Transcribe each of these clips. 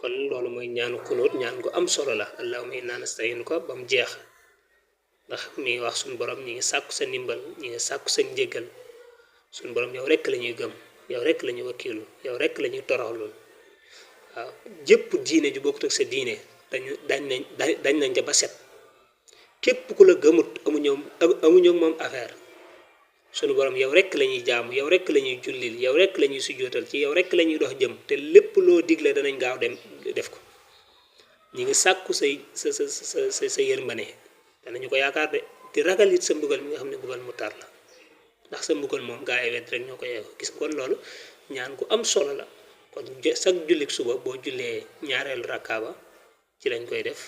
kon loolu mooy ñaanu xunóot ñaan gu am solo la allahumma inna nasta'inuka ba mu jeex ndax mi ngi wax suñu borom ñi ngi sàkku sa ndimbal ñi ngi sàkku sa njéggal suñu borom yow rek la ñuy gëm yow rek la ñuy wakkiilu yow rek la ñuy toroxlul waaw jëpp diine ju bokkut ak sa diine dañ nañ ca ba set képp ku la gëmut amuñu moom affaire sunu borom yow rek la ñuy jaamu yow rek la ñuy jullil yow rek la ñuy sujjootal ci yow rek la ñuy dox jëm te lépp loo digle danañ gaaw dem def ko ñi ngi sàkku sa yërmane danañu ko yaakaar de di ragal it sa mbugal mi nga xam ne mbugal mu tar la ndax sa mbugal moom gaa yi wet rek ñoo ko yeewu gis kon loolu ñaan ku am solo la kon chaque jullik suba boo jullee ñaareelu rakkaaba ci lañ koy def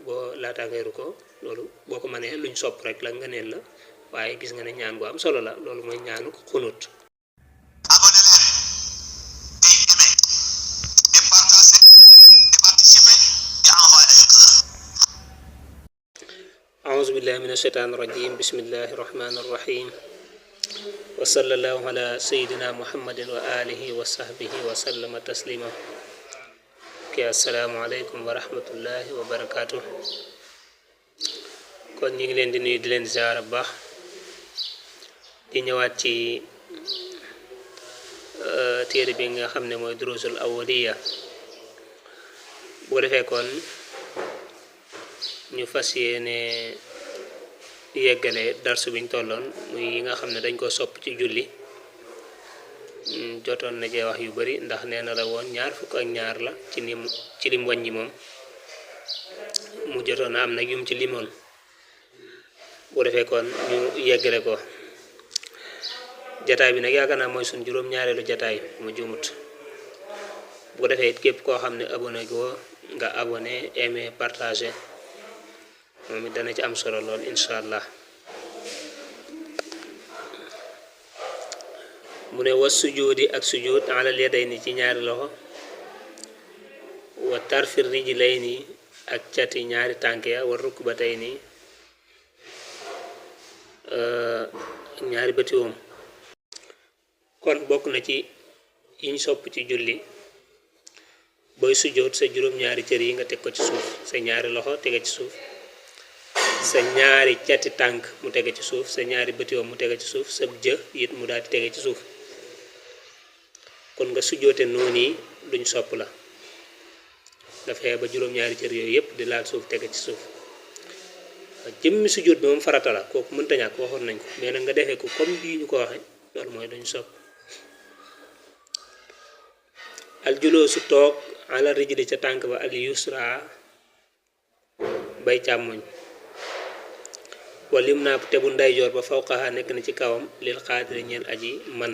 boo laataa ngay ruko loolu boo ko mënee luñ sopp rek la nga neen la waaye gis nga ne ñaan gu am solo la loolu mooy ñaanu xunut abonné leen et aimé et partagé et participé et envoyé ay cœur. a'uuzu billahi mina shaytaani rajim bismillahi rahmaani rahim wa sallallahu ala sayyidina muhammadin wa alihi wa sahbihi wa sallama taslima ki assalaamu aleykum wa rahmatullahi wa barakaatuh kon ñu ngi leen di nuyu di leen ziyaara bu baax di ñëwaat ci téere bi nga xam ne mooy durusul awwaliya bu ko defee kon ñu fas yéene yeggale darsu biñ tolloon muy yi nga xam ne dañ ko sopp ci julli jotoon na cee wax yu bari ndax nee na la woon 22 la ci lim wàññi moom mu jotoon na am nag yum ci limoon bu defee kon ñu yeggale ko jataay bi nag yaakaar naa mooy suñ juróom-ñaareelu jataay mu jumut bu ko defee it képp koo xam ne abonné goo nga abonné aimé partagé moom it dana ci am solo lool incha allah mu ne was sujuudi ak sujuud alal yadayni ci ñaari loxo wa tarfir rijlayni ak cati ñaari tànk ya wa rukbatayni ñaari bëti woom kon bokk na ci yiñ sopp ci julli booy sujjóot sa juróom-ñaari cër yi nga teg ko ci suuf sa ñaari loxo tege ci suuf sa ñaari cati tànk mu tege ci suuf sa ñaari bëti woom mu tege ci suuf sa jë it mu daal di tege ci suuf kon nga sujjóote noonu yi luñ sopp la nga fexe ba juróom-ñaari cër yooyu yëpp di laal suuf tege ci suuf jëmmi sujjóot bi moom farata la kooku mënta ñàkk waxoon nañ ko mais nag nga defee ko comme bii ñu ko waxe loolu mooy duñ sopp al juloosu toog ala rijli ca tànk ba al yusra bay càmmoñ walim naa te bu ndeyjoor ba fawqaha nekk na ci kawam lil xaadiri ñeel aji man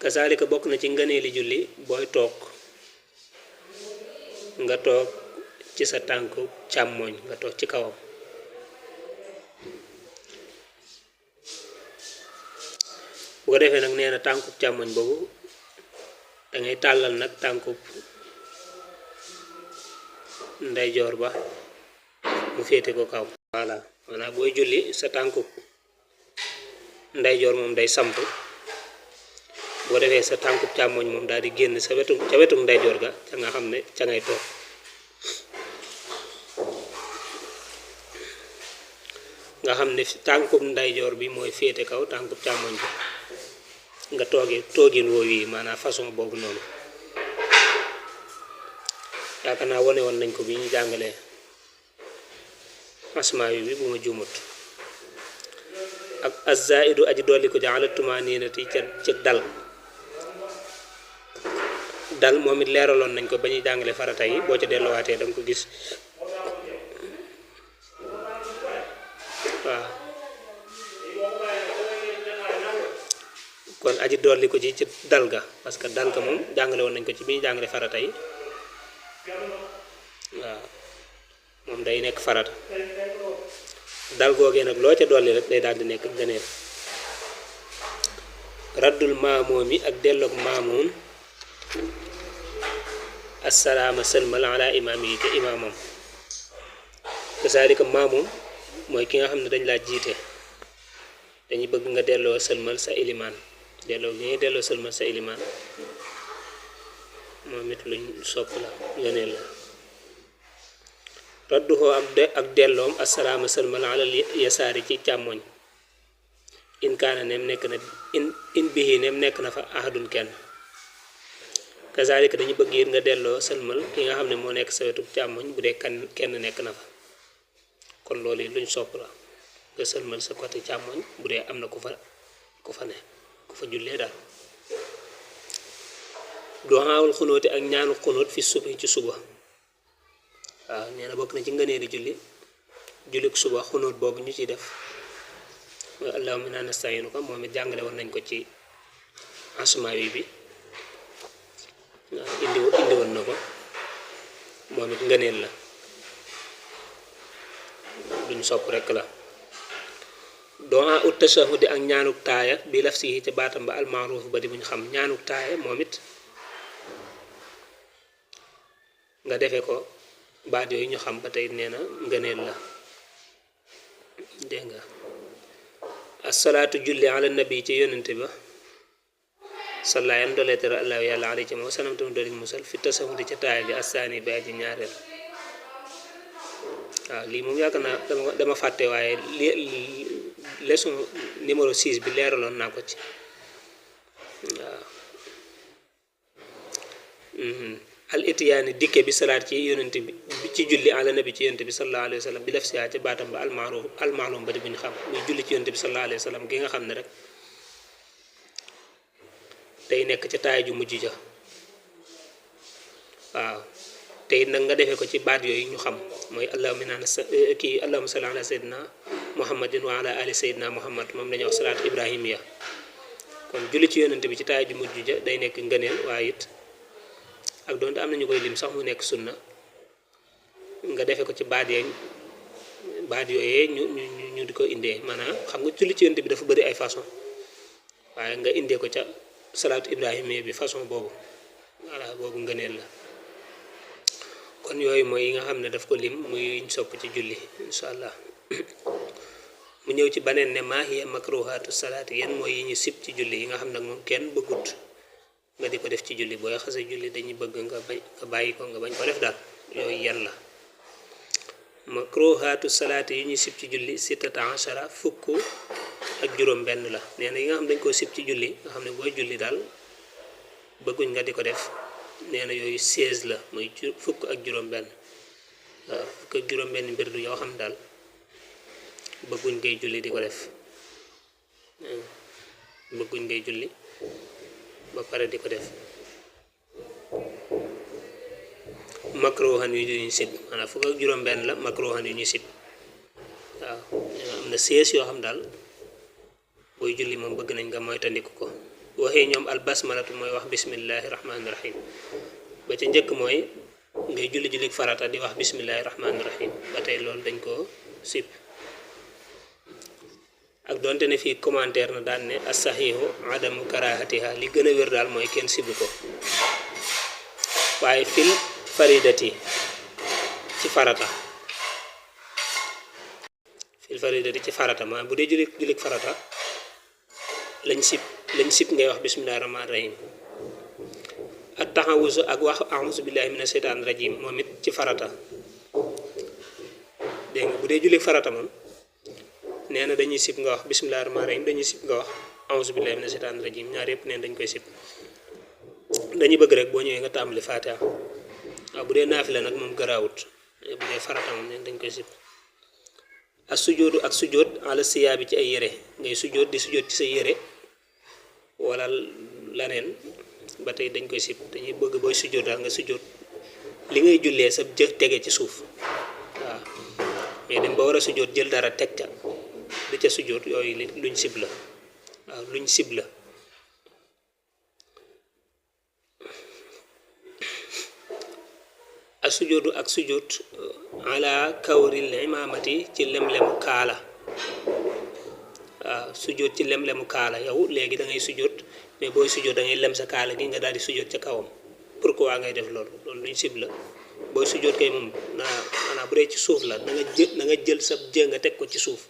kasaalika bokk na ci ngëneeli julli booy toog nga toog ci sa tànku càmmoñ nga toog ci kawam bu ko defee nag nee na tànkub càmmoñ boobu dangay tàllal nag tànkub ndeyjoor ba mu féete ko kaw voilà maanaam booy julli sa tànkub ndeyjoor moom day samp boo defee sa tànkub càmmoñ moom daal di génn ca wetu ndeyjoor ga ca nga xam ne ca ngay toog nga xam ne tànkub ndeyjoor bi mooy féete kaw tànkub càmmoñ bi nga toogin woowu yi maanaam façon boobu noonu yaakaar naa wane woon nañ ko bi ñu jàngalee asmaa bi bu ma juumut ak azaidu aji dolli ko jaala tumaninati ca dal moom it leeraloon nañ ko ba ñuy jàngale farata yi boo ca delluwaatee danga ko gis waaw kon aji dolli ko ci dal ga parce que dal ga moom jàngale woon nañ ko ci bi ñu jàngale farata yi waaw moom day nekk farata dal googee nag loo ca dolli rek day daal di nekk gëneel raddul maamoom yi ak delloog maamoom assalaama sëlmal ala imaam yi te imaamam kasaalika maamoom mooy ki nga xam ne dañ laa jiite dañuy bëgg nga delloo sëlmal sa ilimaan delloo gi ngay delloo sëlmal sa ilimaan moom it luñ sopp la ngëneel la radduhu ak delloom assalaama sëlmal alal yasaari ci càmmoñ in kaana neem nekk na in bihi neem nekk na fa ahadun kenn kazalika dañu bëgg yit nga delloo sëlmal ki nga xam ne moo nekk sa wetu càmmoñ bu dee kenn nekk na fa kon loolu yi luñ sopp la nga sëlmal sa côté càmmoñ bu dee am na ku fa ne ku fa jullee daal duwaawul xunóoti ak ñaanu xunóot fi subi ci suba waaw nee na bokk na ci ngëneeli jullik suba xunóot boobu ñu ciy def mooy allahumma inna nasta'inuka moom it jàngale woon nañ ko ci asmaawi bi waaw indi woon na ko moom it ngëneel la duñ sopp rekk la doa ut tashahudi ak ñaanuk taaya bi laf si ci baatam ba almaaruf ba di buñ xam ñaanuk taaya moom it nga defe ko baat yooyu ñu xam ba tey nee na ngëneel la dégg nga asalaatu julli ala nabi ci yonente ba salla yan doleetera allahu yàlla alay ci moom sanam tam doli musal fi tasahudi ca taaya bi assaani bi aji ñaareel waaw lii moom yaakaar naa dama fàtte waaye leçon numéro 6 bi leeraloon naa ko ci waaw al itiyaani dikke bi salaat ci yonente bi ci julli ala nabi ci yonente bi sallallahu alayhi wa sallam bi def siyaa ci baatam ba almaalum ba di buñ xam muy julli ci yonente bi sallallahu alayhi wa sallam gi nga xam ne rek day nekk ca taay ju mujj ja waaw te it nag nga defee ko ci baat yooyu ñu xam mooy allahumma salli ala sayyidina muhammadin wa ala ali sayyidina muhammad moom la ñuy wax salaat ibrahimiya kon julli ci yonente bi ci taay ju mujj ja day nekk ngëneel waaye it ak doonte am na ñu koy lim sax mu nekk sunna nga defe ko ci baat yooyee ñu di ko indee maanaam xam nga julli ci yonent bi dafa bëri ay façon waaye nga indee ko ca salaatu ibrahima bi façon boobu voilà boobu ngëneel la kon yooyu mooy yi nga xam ne daf ko lim muy ñu sopp ci julli insha allah mu ñëw ci baneen ne maa hiya makruhatu salaati yan mooy yi ñu sib ci julli yi nga xam nag moom kenn bëggut nga di ko def ci julli booy xase julli dañuy bëgg nga bàyyi ko nga bañ ko def daal yooyu yan la makruhatu salaati yi ñuy sib ci julli sittata ashara fukk ak juróom benn la nee na yi nga xam dañ koo sib ci julli nga xam ne booy julli daal bëgguñ nga di ko def nee na yooyu 16 la muy fukk ak juróom benn waaw fukk ak juróom benn mbir du yoo xam daal bëgguñ ngay julli di ko def bëgguñ ngay julli ba pare di ko def makruhan yu ñu sib maanaam fukk ak juróom benn la makruhan yu ñu sib waaw am na 16 yoo xam daal booy julli moom bëgg nañ nga moytandiku ko waxee ñoom albasmalatu mooy wax bismillahi rahmaani rahim ba ca njëkk mooy ngay julli farata di wax bismillahi rahmaani rahim ba tey loolu dañ koo sib ak donte ne fii commentaire na daan ne as-sahihu adamu karahatiha li gën a wér daal mooy kenn sibu ko waaye fil faridati ci farata maanaam bu dee julli farata lañ sib ngay wax bismillahi rahmaani rahim ak taxawusu ak wax a'uuzu billahi mina sheytaani rajim moom it ci farata dégg nga bu dee julli farata moom nee na dañuy sib nga wax bismillahi rahmaani rahim dañuy sib nga wax a'uuzu billahi mina sheytaani rajim ñaar yëpp neen dañ koy sib dañuy bëgg rek boo ñëwee nga tàmbali faatiha waaw bu dee naafila nag moom garaawut bu dee farata moom neen dañ koy sib ak sujoodu ak sujoot ala siyaa bi ci ay yére ngay sujoot di sujoot ci sa yére wala laneen ba tey dañ koy sib dañuy bëgg booy sujoot daal nga sujoot li ngay jullee sa jë tege ci suuf waaw mais dem ba war a sujoot jël dara teg ca di ca sujoot yooyu luñ sib la waaw luñ sib la ak sujoodu ak sujoot ala kawril imaamati ci lem-lemu kaala waaw sujoot ci lem-lemu kaala yow léegi da ngay sujoot mais booy sujoot da ngay lem sa kaala gi nga daal di sujoot ca kawam pourquoi ngay def loolu luñ sib la booy sujoot kay moom maanaam bu dee ci suuf la na nga jël sa jë nga teg ko ci suuf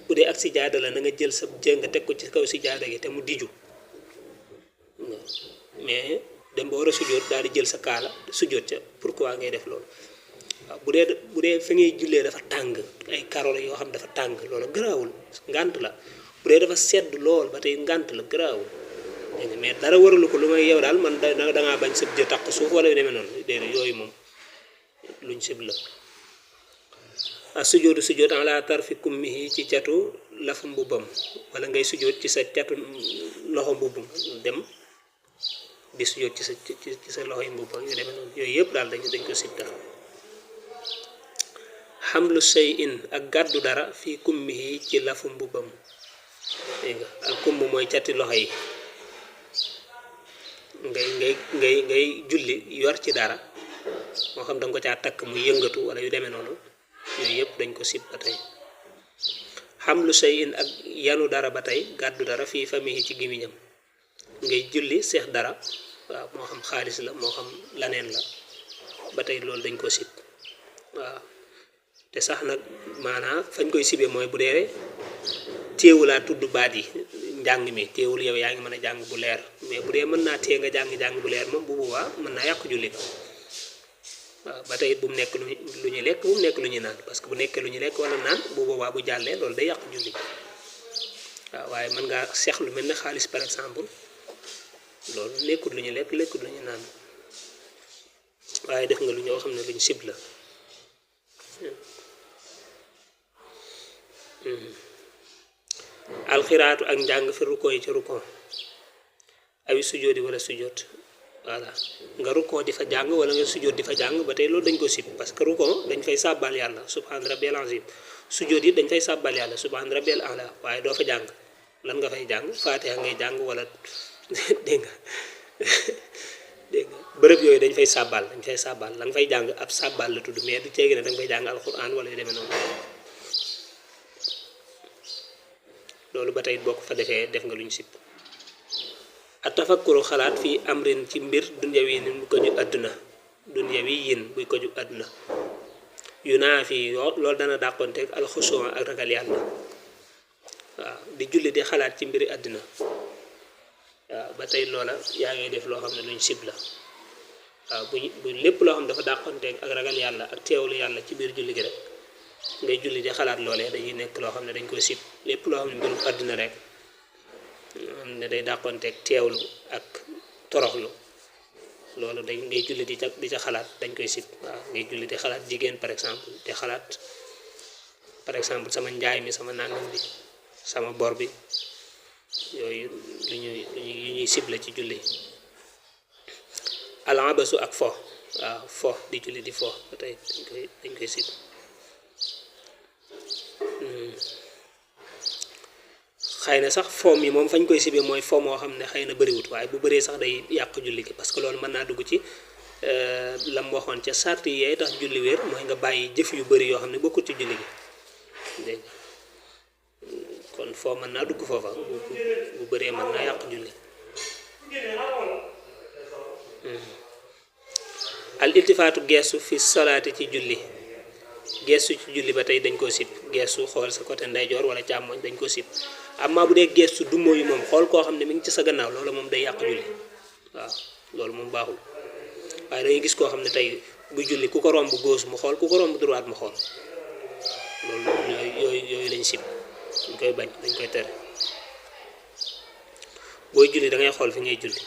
bu dee ak si jaada la na nga jël sa jë nga teg ko ci kaw si jaada gi te mu diju mais dem ba war a sujjóot daal di jël sa kaala sujjóot ca pourquoi ngay def loolu waaw bu dee fa ngay jullee dafa tàng ay karole yoo xam dafa tàng loolu garaawul ngànt la bu dee dafa sedd lool ba tey ngànt la garaawul dégg nga mais dara waralu ko lu may yow daal man da ngaa bañ sëb jë taq suuf wala yu demee noonu déedéet yooyu moom luñ sib la a sujjóotu sujjóot ala tarfi kummihi ci catu lafu mbubbam wala ngay sujjóot ci sa catu loxo mbubbam dem di sujjóot ci sa loxoy mbubbam yu demee noonu yooyu yëpp daal dañ ko sib daal xamlu shay'in ak gàddu dara fii kummihi ci lafu mbubbam dégg nga al kumm mooy cati loxo yi ngay julli yor ci dara moo xam danga ko caa takk muy yëngatu wala yu demee noonu yooyu yëpp dañ ko sib ba tey xamlu shay'in ak yanu dara ba tey gàddu dara fii famihi ci gémmiñam ngay julli seex dara waaw moo xam xaalis la moo xam laneen la ba tey loolu dañ ko sib waaw te sax nag maanaam fañ koy sibee mooy bu dee téewulaa tudd baat yi njàng mi téewul yow yaa ngi mën a jàng bu leer mais bu dee mën naa téye nga jàng bu leer moom bu boobaa mën naa yàq julli ko waaw ba tey it bu mu nekk lu ñu lekk bu mu nekk lu ñu naan parce que bu nekkee lu ñu lekk wala naan bu boobaa bu jàllee loolu day yàq julli waaw waaye mën ngaa seex lu mel ne xaalis par exemple loolu nekkul lu ñu lekk lekkul lu ñu naan waaye def nga lu ñoo xam ne lu ñu sib la alxiraatu ak njàng fi rukkoo yi ci rukkoo awi sujjóoti wala sujjóot voilà nga rukkoo di fa jàng wala nga sujjóot di fa jàng ba tey loolu dañ ko sib parce que rukkoo dañ fay sàbbal yàlla subhaana rabbiyal azim sujjóot yi dañ fay sàbbal yàlla subhaana rabbiyal a'la waaye doo fa jàng lan nga fay jàng faatiha ngay jàng wala dégg nga dégg nga bërëb yooyu dañ fay sàbbal la nga fay jàng ab sàbbal la tudd mais du ceegi ne da nga fay jàng alquran wala yu demee noonu loolu ba tey boo ko fa defee def nga lu ñu sib a tafakkuru xalaat fii amrin ci mbir dunyawi yin bu ko ju àdduna dunyawi yin buy ko ju àdduna yu naa fii loolu dana dàqonteeg alxusuwa ak ragal yàlla waaw di julli di xalaat ci mbiri àdduna waaw ba tey loola yaa ngay def loo xam ne lu ñu sib la waaw bu lépp loo xam dafa dàqonteeg ak ragal yàlla ak teewlu yàlla ci biir julli gi rek ngay julli di xalaat loolee dañuy nekk loo xam ne dañ koy sib lépp loo xam ne mbirum àdduna rek xam ne day dàqonteeg teewlu ak toroxlu loolu dañ ngay julli di ca xalaat dañ koy sib waaw ngay julli di xalaat jigéen par exemple di xalaat par exemple sama njaay mi sama nangam bi sama bor bi yooyu yu ñuy sib la ci julli alabasu ak fo waaw fo di julli di fo ba tey dañ koy sib xëy na sax foom yi moom fañ koy sibee mooy fo moo xam ne xëy na bëriwut waaye bu bëree sax day yàq julli gi parce que loolu mën naa dugg ci lam waxoon ca sart yi yaay tax julli wér mooy nga bàyyi jëf yu bëri yoo xam ne bokkut ci julli gi dégg kon foo mën naa dugg foofa bu bëree mën naa yàq julli al iltifaatu geestu fi salaati ci julli geestu ci julli ba tey dañ koo sib geestu xool sa côté ndeyjoor wala càmmoñ dañ ko sib amma bu dee geestu du mooyu moom xool koo xam ne mi ngi ci sa gannaaw loolu moom day yàq julli waaw loolu moom baaxul waaye dangay gis koo xam ne tey bu julli ku ko romb gauche mu xool ku ko romb droite mu xool loolu yooyu lañ sib dañ koy bañ dañ koy tere booy julli da ngay xool fi ngay julli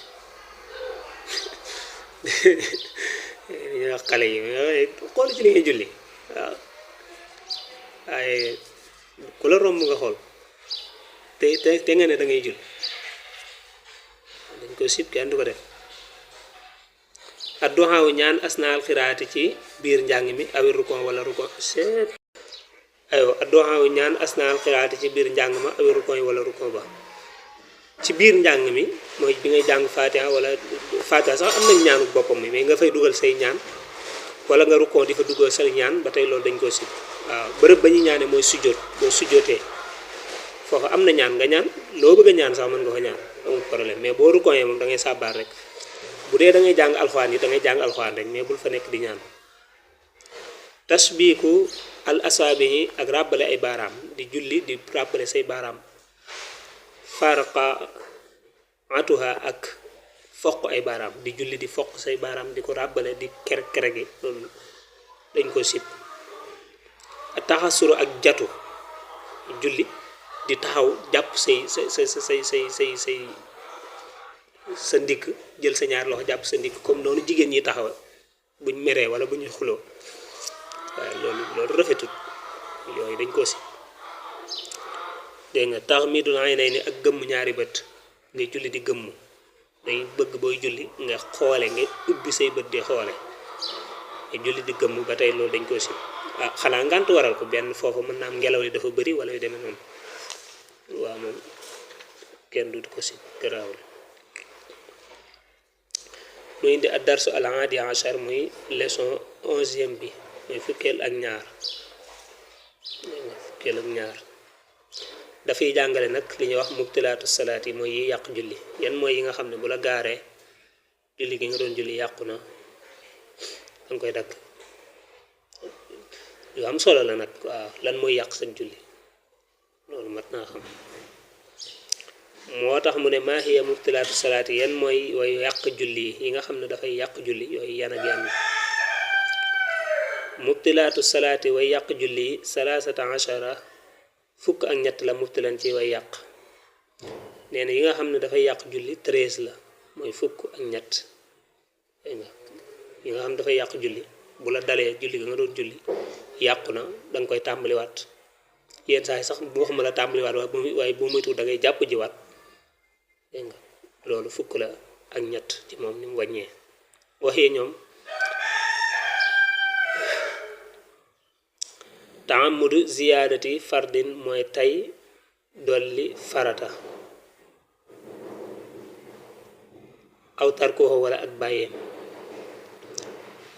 ñu wax xale yi xool ci li ngay julli waaw waaye ku la romb nga xool te nga ne da ngay julli dañ ko sib kenn du ko def adduhaaw ñaan asnaal xiraati ci biir njàng mi awi rukon wala rukon seet aywa adduhaaw ñaan asnaal xiraati ci biir njàng ma awi rukon wala rukon ba ci biir njàng mi mooy bi ngay jàng fatiha wala fatiha sax am nañ ñaanu boppam mi mais nga fay dugal say ñaan wala nga rukon di fa dugal say ñaan ba tey loolu dañ ko sib waaw bërëb ba ñuy ñaane mooy sujjóot boo sujjóotee foofu am na ñaan nga ñaan loo bëgg a ñaan sax mën nga ko ñaan amul problème mais boo rukoyee moom da ngay sàbbaal rek bu dee da ngay jàng alxuraan yi da ngay jàng alxuraan rek mais bul fa nekk di ñaan tasbiiku al asaabi yi ak ràbbale ay baaraam di julli di ràbbale say baaraam farqa atuha ak foq ay baaraam di julli di foq say baaraam di ko ràbbale di kere gi loolu dañ ko sib taxasuru ak jatu julli di taxaw jàpp say sa ndigg jël sa ñaar loxo jàpp sa ndigg comme noonu jigéen ñi taxaw buñ meree wala bu ñu xuloo waaye loolu rafetut yooyu dañ ko sib dégg nga tax mi du ay nay ni ak gëmm ñaari bët ngay julli di gëmm day bëgg booy julli nga xoole nga ubbi say bët di xoole nga julli di gëmm ba tey loolu dañ ko sib ah xanaa ngant waral ko benn foofu mën naa am ngelaw li dafa bëri wala yu demee noonu waaw moom kenn du ko sib garaawul mu indi ad darsu al hadi achar muy leçon 11e bi muy fukkeel ak ñaar dafay jàngale nag li ñuy wax mubtilaatu salaat yi mooy yi yàq julli yan mooy yi nga xam ne bu la gaaree julli gi nga doon julli yàqu na danga koy dagg yu am solo la nag waaw lan mooy yàq sa julli loolu mat naa xam moo tax mu ne maa hiya mubtilaatu salaat yi yan mooy way yàq julli yi nga xam ne dafay yàq julli yooyu yan ak yan mubtilaatu salaat yi way yàq julli yi salaasata achara fukk ak ñett la mubtilan ci way yàq nee na yi nga xam ne dafay yàq julli 13 la mooy fukk ak ñett yi nga xam ne dafay yàq julli bu la dalee julli ga nga doon julli yàqu na danga koy tàmbaliwaat yenn saa yi sax waxuma la tàmbaliwaat waaye bu muy tuut da ngay jàpp jiwaat dégg nga loolu fukk la ak ñett ci moom ni mu wàññee waxee ñoom taamudu ziyaadati fardin mooy tay dolli farata aw tarkuhu wala ak bàyyeem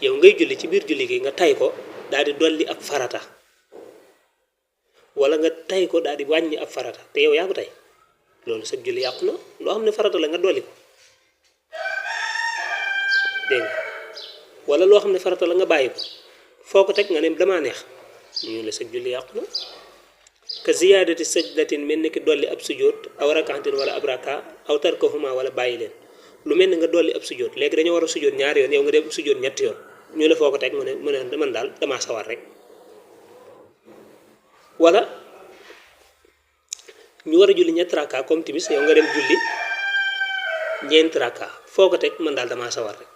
yow ngay julli ci biir julli gi nga tay ko daal di dolli ab farata wala nga tay ko daal di wàññi ab farata te yow yaa ko tay loolu sa julli yàqu na loo xam ne farata la nga dolli ko dégg nga wala loo xam ne farata la nga bàyyi ko foo ko teg nga ne damaa neex ñu la sa julli yàqu na ka ziyaadati sajdatin mel ni ki dolli ab sujjóot aw rakaatin wala ab raka aw tarkahuma wala bàyyi leen lu mel ni nga dolli ab sujjóot léegi dañoo war a sujjóot ñaari yoon yow nga dem sujjóot ñetti yoon ñu la foo ko teg mu ne man daal damaa sawar rek wala ñu war a julli ñetti raka comme timis yow nga dem julli ñeenti raka foo ko teg man daal damaa sawar rek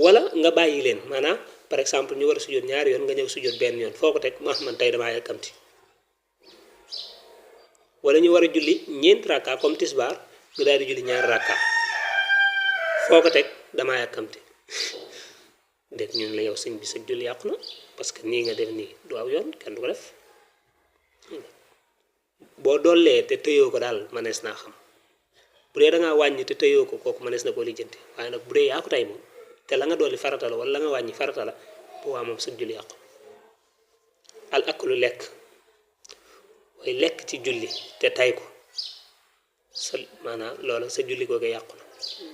wala nga bàyyi leen maanaam par exemple ñu war a sujjóot ñaari yoon nga ñëw sujjóot benn yoon foo ko teg man tey damaa yàkkamti wala ñu war a julli ñeenti raka comme tisbaar nga daal di julli ñaari raka foo ko teg damaa yàkkamti déet ñun la yow sëñ bi sa julli yàqu na parce que nii nga def nii du aw yoon kenn du ko def boo dollee te tëyoo ko daal mënees naa xam bu dee da ngaa wàññi te tëyoo ko kooku mënees na koo lijjanti waaye nag bu dee yaa ko tey moom te la nga dolli farata la wala la nga wàññi farata la bu waa moom sa julli yàqu al aklu lekk way lekk ci julli te tay ko sa maanaam loola sa julli googu yàqu na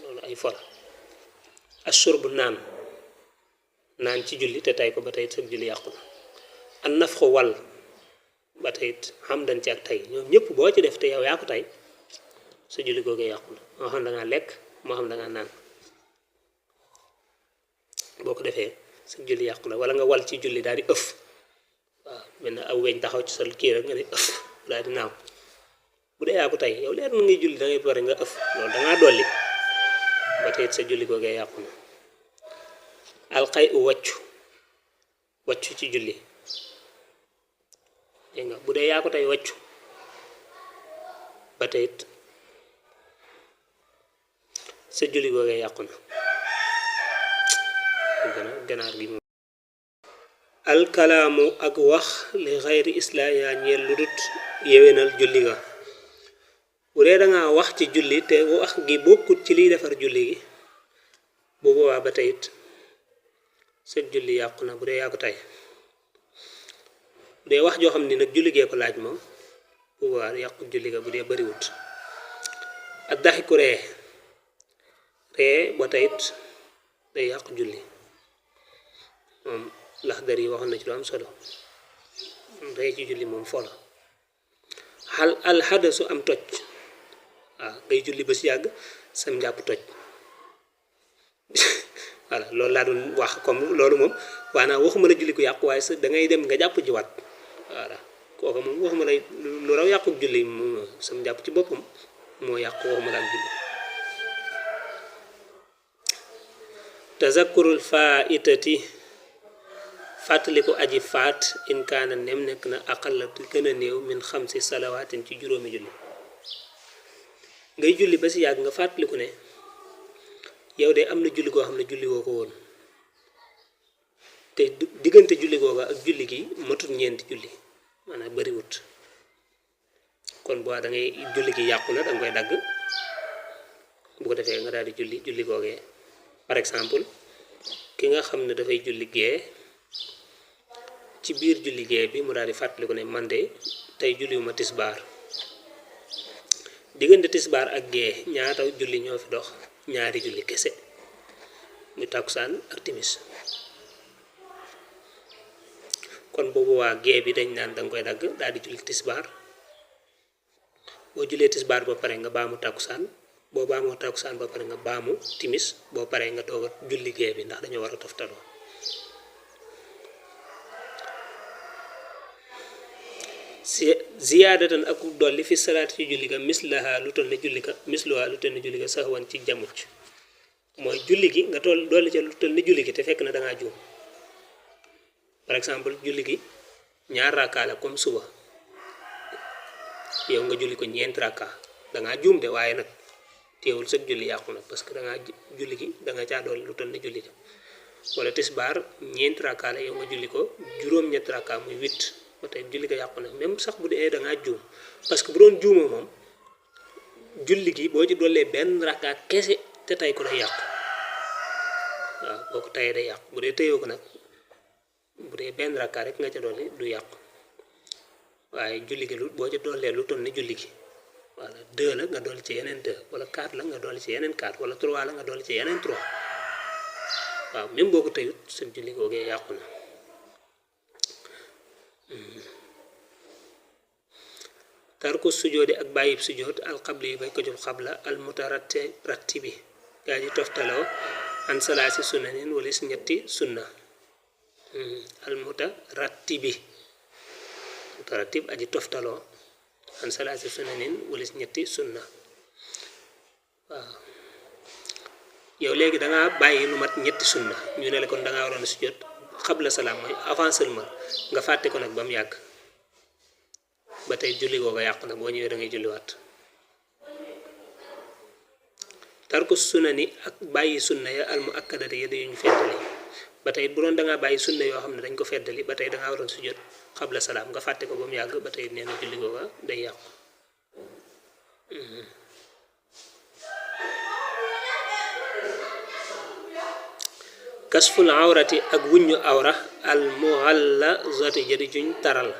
loolu ay fola ashurbu naan ci julli te tay ko ba tey sa julli yàqu na an nafxu wal ba tey xam dañ ci ak tay ñoom ñëpp boo ci def te yow yaa ko tay sa julli googu yàqu na moo xam da ngaa lekk moo xam da ngaa naan boo ko defee sa julli yàqu na wala nga wal ci julli daal di ëf waaw mel na aw weñ taxaw ci sa kii rek nga di ëf daal di naaw bu dee yaa ko tey yow leer na ngay julli da ngay pare nga ëf loolu da ngaa dolli ba tey sa julli googee yàqu na alxay u wàccu ci julli dégg nga bu dee yaa ko tey wàccu ba tey sa julli googee yàqu na ganaar gi moom alkalaamu ak wax li xayri islaa yaa ñeel lu dut yéwénal julli ga bu dee dangaa wax ci julli te wax gi bokkut ci liy defar julli gi bu boobaa ba tey it sa julli yàqu na bu dee yaa ko tey bu dee wax joo xam ni nag julli gee ko laaj moom bu boobaa yàqu julli ga bu dee bariwut ak daxiku ree ba tey it day yàqu julli moom Laxdari yi waxoon na ci lu am solo ree ci julli moom folo alxadasu am toj waaw ngay julli ba si yàgg sam njàpp toj voilà loolu laa doon wax comme loolu moom waanaa waxuma la julli ko yàqu waaye sa da ngay dem nga jàpp ji waat voilà kooku moom waxuma la lu raw yàqu julli sam njàpp ci boppam moo yàqu waxuma la ak julli tazakkurul faitati fàttaliku aji faat in kaana nem nekk na aqalla gën a néew min xamsi salawaatin ci juróomi julli ngay julli ba si yàgg nga fàttaliku ne yow de am na julli goo xam ne julli woo ko woon te diggante julli googa ak julli gi matut ñeenti julli maanaam bariwut kon boo da ngay julli gi yàqu na danga koy dagg bu ko defee nga daal di julli googee par exemple ki nga xam ne dafay julli gee ci biir julli gee bi mu daal di fàttaliku ne man de tey julliwuma tisbaar diggante tisbaar ak gee ñaata julli ñoo fi dox ñaari julli kese muy takkusaan ak timis kon boobu waa gee bi dañ naan danga koy dagg daal di julli tisbaar boo jullee tisbaar ba pare nga baamu takkusaan boo baamoo takkusaan ba pare nga baamu timis boo paree nga doog a julli gee bi ndax dañoo war a toftaloo ziyaadatan ak dolli fi salaat ci julli ga mislaha lu toll ne julli ka misluha lu toll ne julli ga saxwan ci jamuc mooy julli gi nga dolli ca lu toll ne julli gi te fekk na dangaa juum par exemple julli gi ñaar rakka la comme suba yow nga julli ko ñeent rakka dangaa juum de waaye nag teewul sa julli yàqu nag parce que dangaa julli gi danga caa dolli lu toll ne julli ga wala tisbaar ñeent rakka la yow nga julli ko juróom-ñett rakka muy 8 ba tey julli ga yàqu na même sax bu dee dangaa juum parce que bu doon juumoo moom julli gi boo ci dollee benn rakka kese te tey ko day yàqu waaw boo ko tayee day yàqu bu dee tëyoo ko nag bu dee benn rakka rek nga ca dolli du yàqu waaye julli gi lu boo ci dollee lu toll ne julli gi wala 2 la nga dolli ci yeneen 2 wala 4 la nga dolli ci yeneen 4 wala 3 la nga dolli ci yeneen 3 waaw même boo ko tëyut sa julli googee yàqu na tarku sujoodi ak bàyyib sujood alxabli yi bay ko jul xabla almutarattibi gaa ji toftaloo an salaasi sunnanin wala si ñetti sunna almutarattibi mutarattib aji toftaloo an salaasi sunnanin wala si ñetti sunna waaw yow léegi dangaa bàyyi lu mat ñetti sunna ñu ne la kon dangaa waroon a sujood xabla salaam mooy avant seulement nga fàtte ko nag ba mu yàgg ba tey julli googa yàqu na boo ñëwee da ngay julliwaat tarku sunna ni ak bàyyi sunna ya al mu akkadati ya yuñ feddali ba tey bu doon dangaa bàyyi sunna yoo xam ne dañ ko feddali ba tey dangaa waroon sujjóot xabla salaam nga fàtte ko ba mu yàgg ba tey nee na julli googa day yàqu kasful awrati ak wuññu awra al mughallazati jadi juñ taral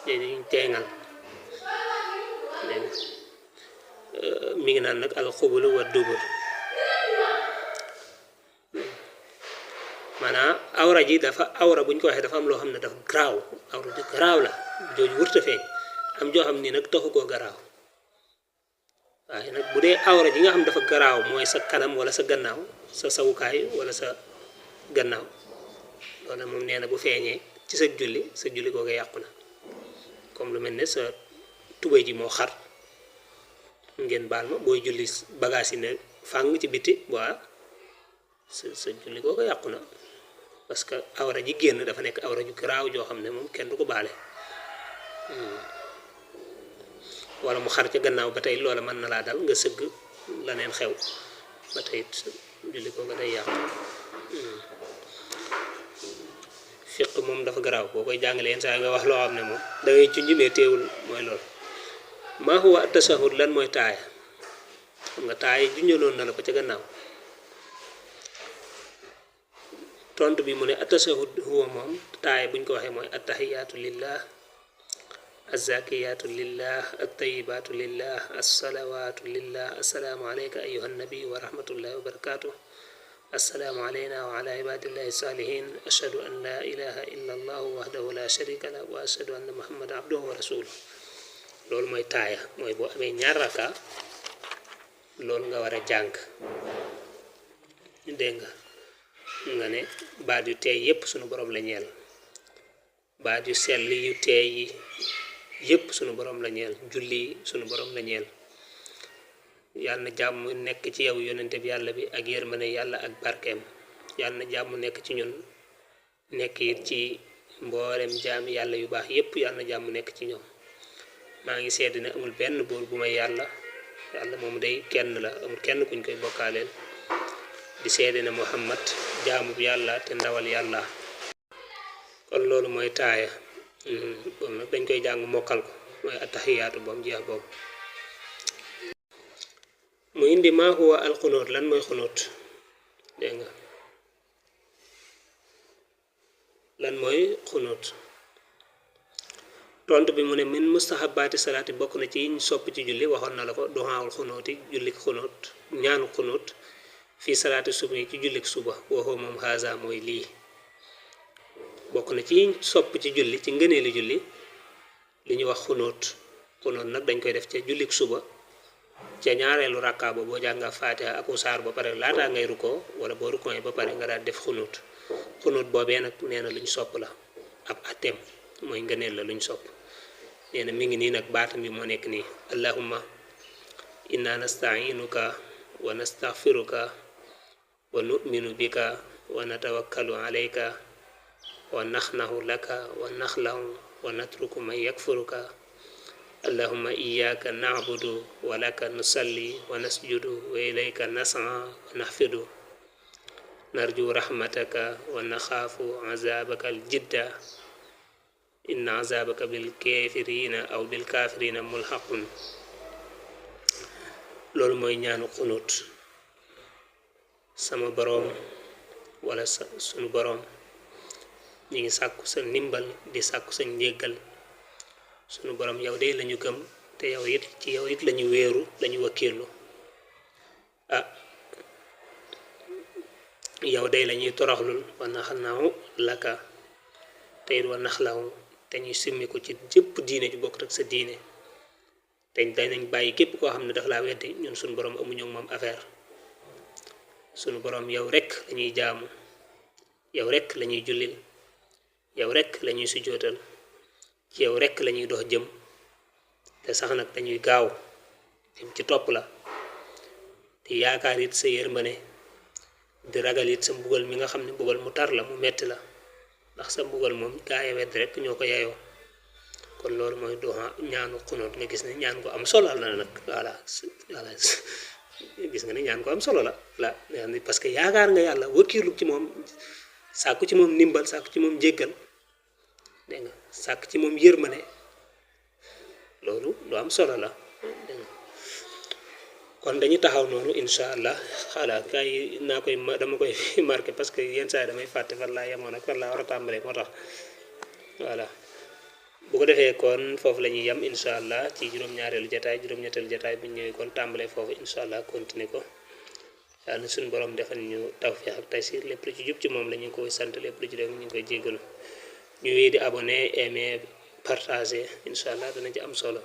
jadi juñ teengal mi ngi naan nag al xubulu wa dubur maanaam awra ji dafa awra buñ ko waxee dafa am loo xam ne dafa garaaw awra ji garaaw la jooju wërta feeñ am joo xam ni nag taxu koo garaaw waaye nag bu dee awra ji nga xam dafa garaaw mooy sa kanam wala sa gannaaw sa sawukaay wala sa gannaaw loolu moom nee na bu feeñee ci sa julli googu yàqu na comme lu mel ne sa tubéy ji moo xar ngeen baal ma booy julli bagage yi ne fàng ci biti waa sa julli googu yàqu na parce que awra ji génn dafa nekk awra ju garaaw joo xam ne moom kenn du ko baale wala mu xar ca gannaaw ba tey loola mën na laa dal nga sëgg la neen xew ba tey julli googu day yàqu fiq moom dafa garaaw boo koy jàngale yenn saa nga wax loo xam ne moom da ngay junj mais teewul mooy loolu maa huwa tashahhud lan mooy taaya xam nga taaya junjaloon na la ko ca gannaaw tontu bi mu ne at-tashahhud huwa moom taaya buñ ko waxee mooy attahiyaatu lillah azzakiyaatu lillah attayibaatu lillah assalawaatu lillah assalaamu alayka ayyuha nabi wa rahmatullahi wa barakatuh السلام علينا وعلى عباد الله الصالحين أشهد أن لا إله إلا الله وحده لا شريك له وأشهد أن محمد عبده ورسوله loolu mooy taaya mooy boo amee ñaar raka loolu nga war a jàng dégg nga ne baat yu teey yépp sunu borom la ñeel baat yu sell yu teey yi yépp sunu borom la ñeel julli sunu borom la ñeel yàlla na jàmm nekk ci yow yonente bi yàlla bi ak yërmande yàlla ak barkeem yàlla na jàmm nekk ci ñun nekk it ci mboolem jaami yàlla yu baax yépp yàlla na jàmm nekk ci ñoom maa ngi seede ne amul benn buur bu may yàlla moom day kenn la amul kenn kuñ koy bokkaaleel di seede ne Muhammad jaamu yàlla te ndawal yàlla kon loolu mooy taaya boobu nag dañ koy jàng mokkal ko mooy attahiyaatu ba mu jeex boobu mu indi maa huwa alxunuut lan mooy xunuut dégg nga lan mooy xunuut tontu bi mu ne min mustahabaati salaati bokk na ci ñu sopp ci julli waxoon na la ko duhaawul xunuuti jullik xunuut ñaanu xunuut fii salaati suba yi ci jullik suba waxoo moom haza mooy lii bokk na ci sopp ci julli ci ngëneelu julli li ñu wax xunuut nag dañ koy def ca jullik suba ca ñaareelu rakka ba boo jànga faatiha ak saar ba pare laataa ngay rukkoo wala boo rukkoo ba pare nga daal def xunuut boobee nag nee na luñ sopp la ab atem mooy ngëneel la luñ sopp nee na mi ngi nii nag baatam bi moo nekk nii allahumma inna nastainuka wa nastaghfiruka wa nu'minu bika wa natawakkalu alayka wa naxnahu laka wa naxlahu wa natruku man yakfuruka allahumma iyyaka na'budu wa laka nusalli wa nasjudu wa ilayka nas'a wa nahfidu narju rahmataka wa naxaafu azabaka aljidda inna azabaka bil kafirina aw bil kafirina mulhaqun loolu mooy ñaanu xunut sama boroom wala sunu boroom ñi ngi sàkku sa ndimbal di sàkku sa njéggal sunu boroom yow de lañu gëm te yow it lañu wéeru lañu wakkiirlu yow day lañuy toroxlul wa naxnaaw laka te it wa naxlaw te ñuy simmi ko ci jëpp diine ju bokk rek sa diine te danañ bàyyi képp koo xam ne daf laa weddi ñun suñu borom amuñu moom affaire suñu borom yow rek lañuy jaamu yow rek lañuy jullil yow rek lañuy sujjootal ci yow rek lañuy dox jëm te sax nag dañuy gaaw jëm ci topp la te yaakaar it sa yërmande di ragal it sa mbugal mi nga xam ne mbugal mu tar la mu metti la ndax sa mbugal moom gaaya wedd rek ñoo ko yayoo kon loolu mooy duha ñaanu xunuut nga gis ne ñaan ko am solo la nag voilà gis nga ne ñaan ko am solo la parce que yaakaar nga yàlla wakkiirlu ci moom sàkku ci moom ndimbal sàkku ci moom jéggal dégg nga sàkku ci moom yërmande loolu lu am solo la dégg nga kon dañu taxaw noonu incha allah xalaat kay naa koy dama koy marqué parce que yenn saa yi damay fàtte fan laa yemoon ak fan laa war a tàmbalee moo tax voilà bu ko defee kon foofu la ñuy yem incha allah ci juróom-ñaareelu jataay juróom-ñetteelu jataay bu ñu ñëwee kon tàmbalee foofu incha allah continuer ko yàlla na suñu borom defal ñu tawfiix ak taysir lépp lu ci jub ci moom la ñu koy sant lépp lu ci def ñu ngi koy jéggalu ñu wéy di abonné aimer partager incha allah dana ci am solo.